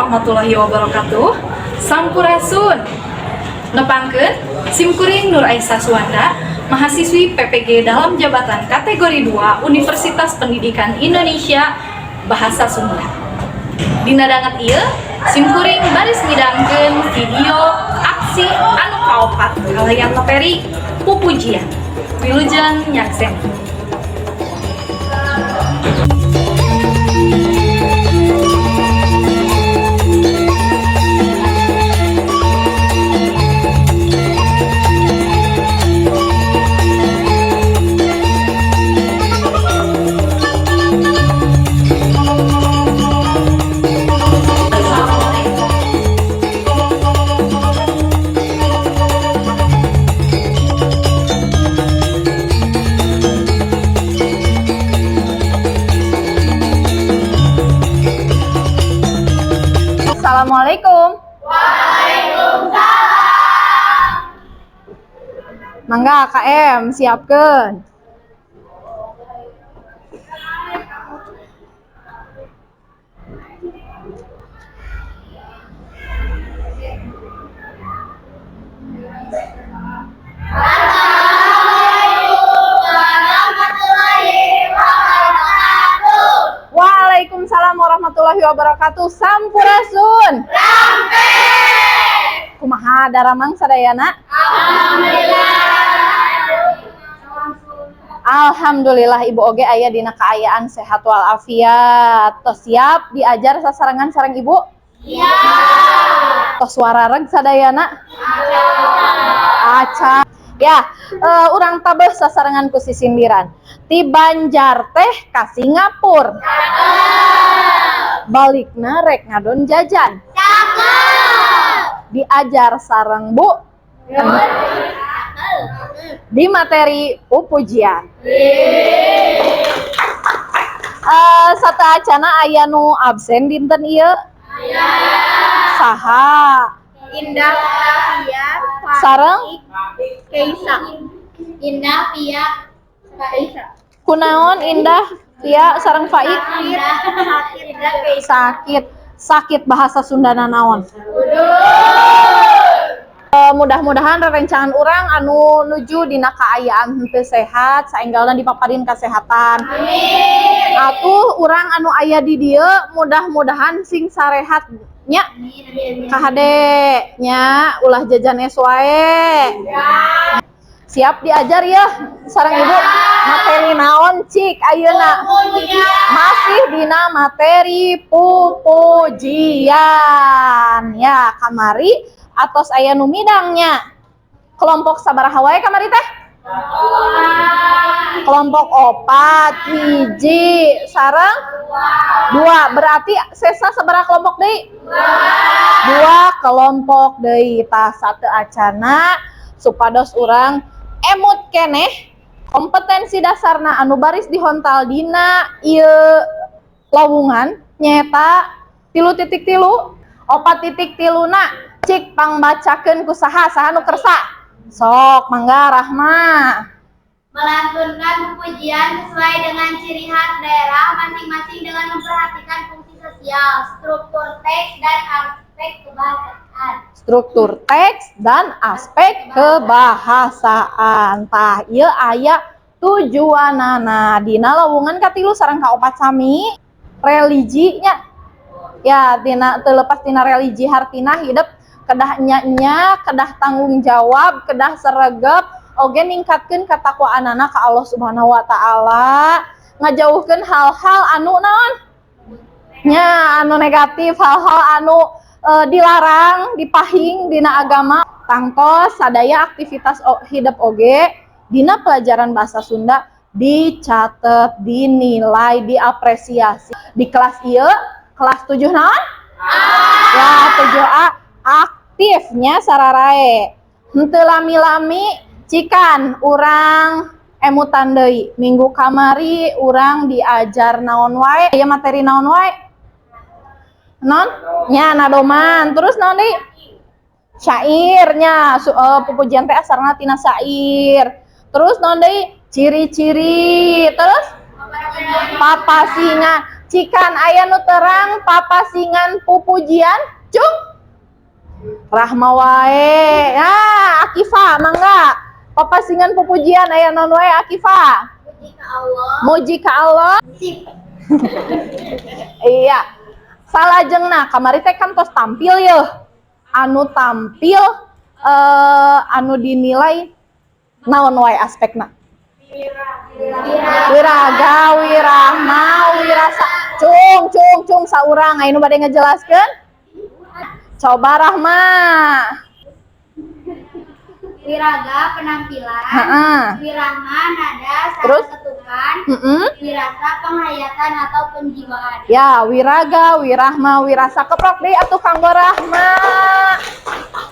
Warahmatullahi wabarakatuh. Sampurasun. Nepangkeun simkuring Nur Aisyah Suwanda, mahasiswi PPG dalam jabatan kategori 2 Universitas Pendidikan Indonesia Bahasa Sunda. Dina danget ieu, simkuring baris midangkeun video aksi anu kaopat kalayan materi pupujian. Wilujeng nyaksen. Assalamualaikum. Waalaikumsalam. Mangga KM siapkeun. Warahmatullahi wabarakatuh. Waalaikumsalam warahmatullahi wabarakatuh. Sampurasun. Kumaha daramang sadayana? Alhamdulillah, Ibu oge aya dina kaayaan sehat walafiat. Tos siap diajar sasarengan sareng Ibu? Iya. Tos warareg sadayana? Aca. Ya, urang tabeh sasarengan ku sisindiran. Ti Banjar teh ka Singapura. Balikna rek ngadon jajan. Diajar sareng Bu di materi pupujian. Sateuacana aya nu absen dinten ieu? Saha? Indah Pia. Sareng? Keisa. Indah Pia Keisa. Kunaon Indah Pia sareng Faik? Sakit. Indah Keisa. Sakit. Sakit bahasa Sundana naon? Mudah-mudahan rerencangan urang anu nuju dina kaayaan henteu sehat saenggalna dipaparin kesehatan. Amin. Atuh urang anu aya di dieu mudah-mudahan sing sarehat nya, kahade nya, ulah jajan es wae. Siap diajar ya sareng Ibu? Materi naon cik ayeuna? Masih dina materi pupujian ya. Kamari atos aya nu midangnya, kelompok sabaraha wae kamari teh? Kelompok opat, hiji sareng dua, berarti sesa sabaraha kelompok deui? Dua kelompok deui. Tah, sateuacana supados urang emut keneh kompetensi dasarna anu baris dihontal dina ieu lowongan nyaeta 3.3, 4.3na. Cik pangbacakeun ku saha? Saha nu kersa? Sok mangga, Rahma. Melantunkan pujian sesuai dengan ciri khas daerah masing-masing dengan memperhatikan fungsi sosial, struktur teks, dan aspek kebahasaan. Struktur teks dan aspek kebahasaan. Tah, ieu aya tujuanana dina lowongan katilu sareng kaopat sami religi nya ya, tina teu lepas tina religi, hartina hidup kedah nya, kedah tanggung jawab, kedah sregep oge ningkatkeun katakwaanana ka Allah Subhanahu wa Taala, ngajauhkeun hal-hal anu naon nya, anu negatif, hal-hal anu dilarang, dipahing dina agama. Tangtos sadaya aktivitas hidup oge dina pelajaran bahasa Sunda dicatat, dinilai, diapresiasi. Di kelas ieu, kelas 7 naon? Ya, 7A aktifnya sararae. Henteu lami-lami cikan urang emutan deui. Minggu kamari urang diajar naon wae? Aya materi naon wae? Non? Nya, nadoman. Terus naon deui? Syairnya, pupujian teh asalna tina syair. Terus naon deui? Ciri-ciri. Terus papasingan. Cikan aya nu terang papasingan pupujian, cung? Rahma wae. Ya, Akifa, mangga. Papasingan pupujian aya naon wae, Akifa? Puji ka Allah. Muji ka Allah. Sip. Iya. Salajengna kamari teh kan tos tampil ya. Anu tampil anu dinilai naon wae aspekna? Wiraga, wirahma, wirasa. Cung, cung, cung, saurang aya nu bade ngejelaskeun? Coba Rahma. Wiraga penampilan. Wirahma nada sareng Terus? Ketukan. Wirasa penghayatan atau penjiwaan. Ya, wiraga, wirahma, wirasa. Keprok deui atuh kanggo Rahma.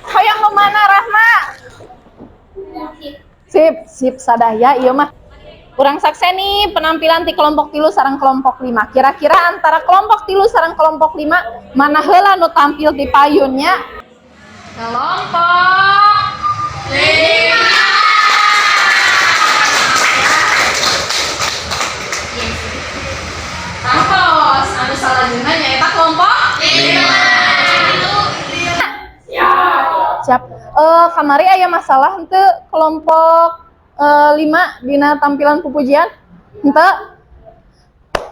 Hoyong nu mana, Rahma? Sip. Sip, sip sadaya ieu mah. Urang sakseni penampilan ti kelompok 3 sareng kelompok 5. Kira-kira antara kelompok 3 sareng kelompok 5 mana heula nu tampil di payunnya? Kelompok 5. Tangtos anu salajengna nyaeta kelompok 5. Siap. Kamari aya masalah henteu kelompok 5 dina tampilan pupujian? Henteu?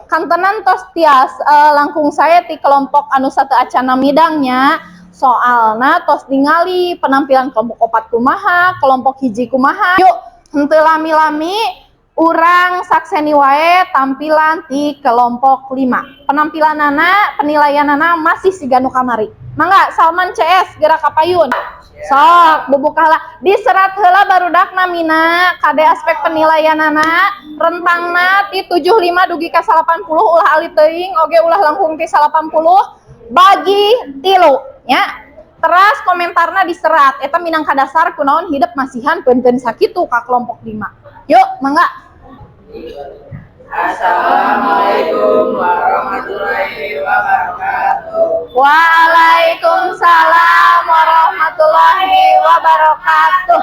Kantenan tos tias langkung sae ti kelompok anu sateuacana midangnya, soalna tos ningali penampilan kelompok 4 kumaha, kelompok 1 kumaha. Yuk, henteu lami-lami urang sakseni wae tampilan ti kelompok 5. Penampilanana, penilaianana masih siga nu kamari. Mangga Salman CS gerak ka payun. Sok bubuka heula, diserat heula barudak namina, kade aspek penilaianana, rentangna ti 75 dugi ka 80, ulah alit teuing oge ulah langkung ti 80, bagi 3 nya. Teras komentarna diserat eta minangka dasar kunaon hidep masihan benten sakitu ka kelompok 5. Yuk, mangga. Assalamualaikum warahmatullahi wabarakatuh. Waalaikumsalam warahmatullahi wabarakatuh.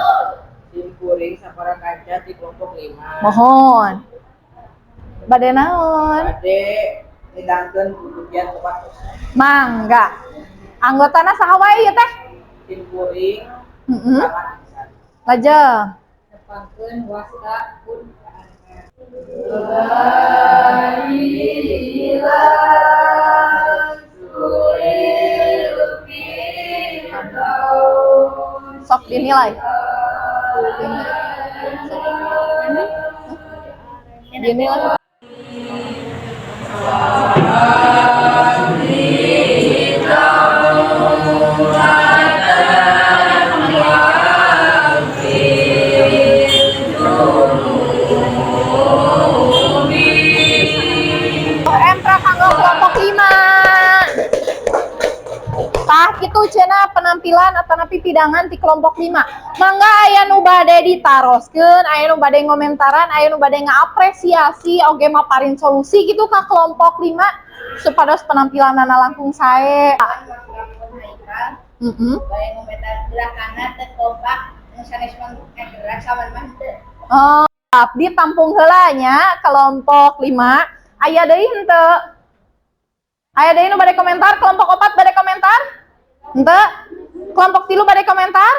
Sim kuring sapara kanca di kelompok 5. Mohon. Bade naon? Bade midangkeun pupujian opat. Mangga. Anggotana saha wae ieu teh? Sim kuring Salman Ihsan. Lajeng. Nepangkeun wasta pun. Sok dinilai. Dinilai. Empra kanggo kelompok 5. Tah kitu cenah penampilan atanapi pidangan ti kelompok 5. Mangga aya nu bade ditaroskeun, aya nu bade ngomentaran, aya nu bade ngaapresiasi oge maparin solusi gitu ka kelompok 5 supados penampilanana langkung sae. Bade ngomentar gerakanna teu kompak, nu sanes mah gerak saman mah teu. Oh, abdi tampung heula nya kelompok 5. Aya deui henteu? Aya deui nu bade komentar? Kelompok 4 bade komentar? Henteu? Kelompok 3 bade komentar?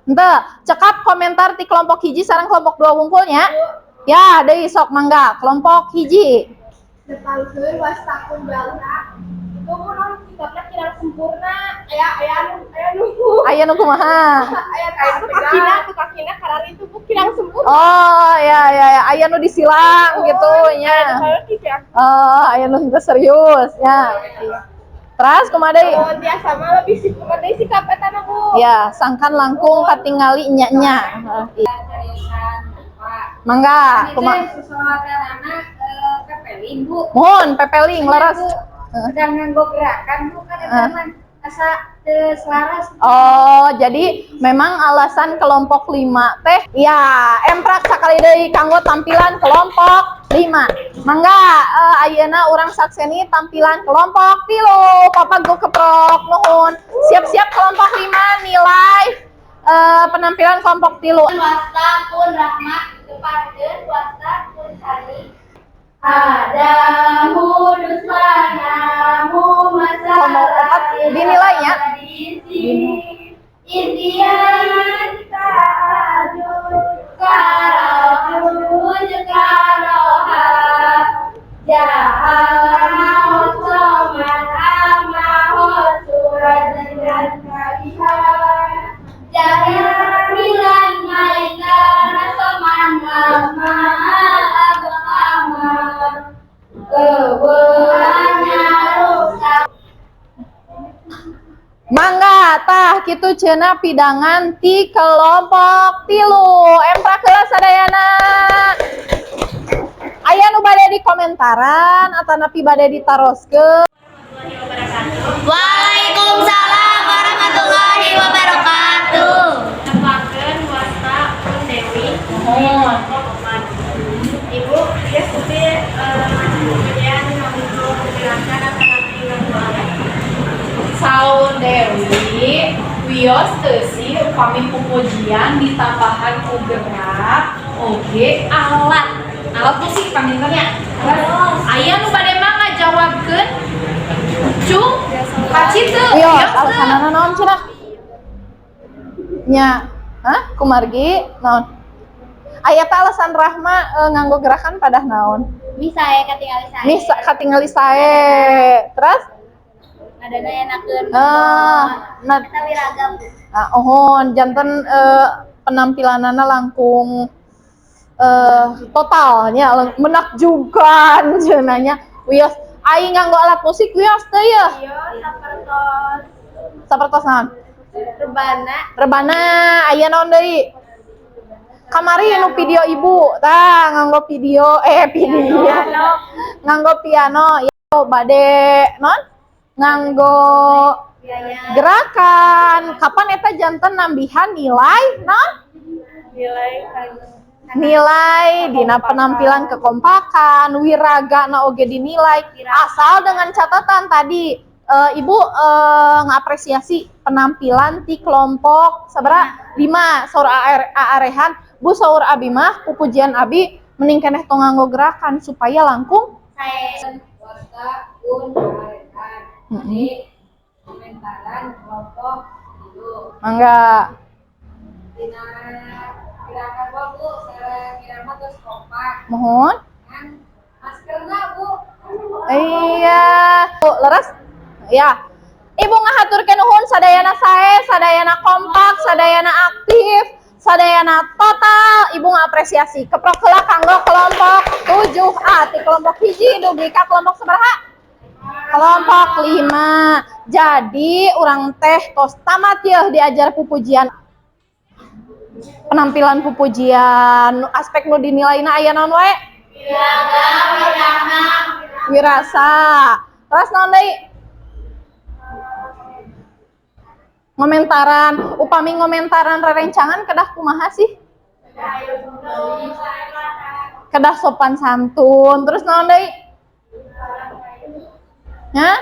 Henteu. Cekap komentar ti kelompok 1 sareng kelompok 2 wungkul nya. Ya, deui sok mangga kelompok 1. Nepangkeun wasta pun balna. Itu kunaon sikapna kirang sempurna. Aya aya anu aya nu Aya nu kumaha? Aya anu kakina tuh kakina karari itu bu kirang sempurna. Oh, ya ya ya, aya nu disilang gitu nya. Oh, aya nu henteu serius nya. Terus kumaha deui? Oh, biasa mah lebih sempurna deui sikap eta na, Bu. Ya, sangkan langkung katingali nya-nya. Mangga, kumaha? Sesuatu pepeling, Bu. Mohon pepeling leres. Sedang nganggo gerakan, Bu, kan eta mah asa teu selaras. Oh, jadi memang alasan kelompok 5 teh ya emprak sakali deui kanggo tampilan kelompok 5. Mangga ayeuna urang sakseni tampilan kelompok 3. Papago keprok nuhun. Siap-siap kelompok 5 nilai penampilan kelompok 3. Wasta pun rahmat, keparkeun wasta pun sari. Ada hudus Kelompok 4 dinilainya. Indian kaju karaju karoha jahan soman amaho surat dengan kalihan jamilan mainan soman ama agama kebuannya rusak. Mangga, tah kitu cenah pidangan ti kelompok 3. Emprak heula sadayana. Aya nu bade dikomentaran atanapi bade ditaroskeun? Waalaikumsalam warahmatullahi wabarakatuh. Tepangkeun, wasta pun Dewi. Nuhun. Kelompok 4. Ibu, ya seperti kemudian nganggo gerakan atanapi nganggo alat? Saur Dewi, wios teu sih upami pupujian ditambahan ku gerak oge alat alat musik panginten nya? Aya nu bade mah ngajawabkeun? Cung kaci teu? Wios, Wios teu? Alasanana naon cenah? Nya, hah? Kumargi naon? Aya teh alasan Rahma nganggo gerakan pada naon? Bisa ya katingali saya. Misa katingali sae. Terus? Nadana enakeun. Ah, nah, Eta wiragam. Ah, ohon janten penampilanana langkung totalnya menakjubkan cenah nya. Wios, ai nganggo alat musik wios teu ya? Iya, sapertos Sapertos naon? Rebana. Rebana, aya naon deui? Kamari nu video ibu, tah nganggo video, video. Nganggo piano, ya bade non nganggo gerakan. Kapan eta janten nambihan nilai non? Nilai. Nilai dina penampilan, kekompakan, wiraga na oge dinilai, asal dengan catatan tadi ibu ngapresiasi penampilan ti kelompok sabaraha? 5. Saur Aarehan, Bu, saur abi mah pupujian abi mending keneh tong nganggo gerakan supaya langkung Saya. Wasta pun Aarehan. Di komentaran kelompok 3. Mangga. Dina gerakan mah, Bu, sareng irama terus kompak. Mohon. Kan maskerna, Bu. Iya, Bu, leres ya. Ibu ngahaturkeun nuhun sadayana sae, sadayana kompak, sadayana aktif, sadayana total. Ibu ngapresiasi. Keprok heula kanggo kelompok 7A ti kelompok 1 dugi ka kelompok sabaraha? Kelompok 5. Jadi urang teh tos tamat ya diajar pupujian. Penampilan pupujian, aspek nu dinilaina aya naon wae? Wirasa. Terus naon deui? Ngomentaran, upami ngomentaran rerencangan kedah kumaha sih? Kedah sopan santun. Terus naon deui? Hah?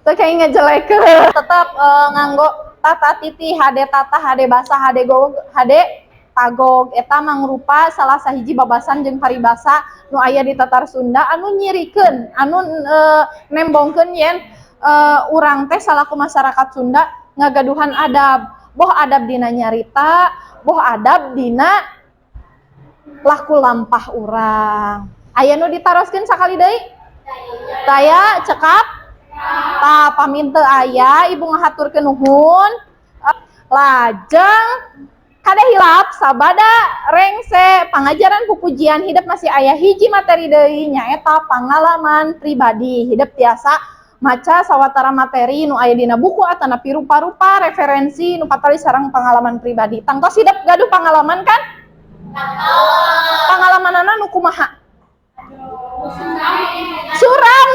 Teu kayak ngejelekeun. Tetap nganggo tata titi, hade tata, hade basa, hade gog, hade tagog. Eta mangrupa salah sahiji babasan jeung paribasa nu aya di Tatar Sunda anu nyirikeun, anu nembongkeun yen urang teh salaku masyarakat Sunda ngagaduhan adab. Boh adab dina nyarita, boh adab dina laku lampah urang. Aya nu ditaroskeun sakali deui? Taya cekap? Tah, pami teu aya, ibu ngahaturkeun nuhun. Lajeng kade hilap sabada rengse pangajaran pupujian, hidep masih aya hiji materi deui, nyaeta pengalaman pribadi. Hidep tiasa maca sawatara materi nu aya dina buku atanapi rupa-rupa referensi nu patali sareng pengalaman pribadi. Tangtos hidep gaduh pengalaman, kan? Pengalamanana nu kumaha? Suram.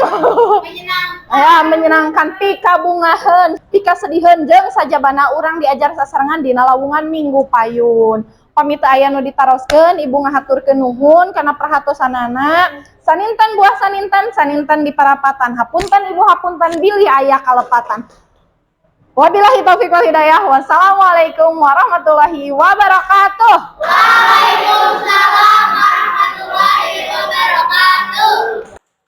Ya, menyenangkan, pikabungaheun, pikasediheun, jeung sajabana urang diajar sasarengan dina lawungan Minggu Payun. Pami teu aya nu ditaroskeun, ibu ngahaturkeun nuhun kana perhatosanana. Saninten buah saninten, saninten di parapatan. Hapunten ibu, hapunten bilih aya kalepatan. Wabillahi taufiq wal hidayah. Wassalamualaikum warahmatullahi wabarakatuh. Waalaikumsalam warahmatullahi wabarakatuh. wabarakatuh.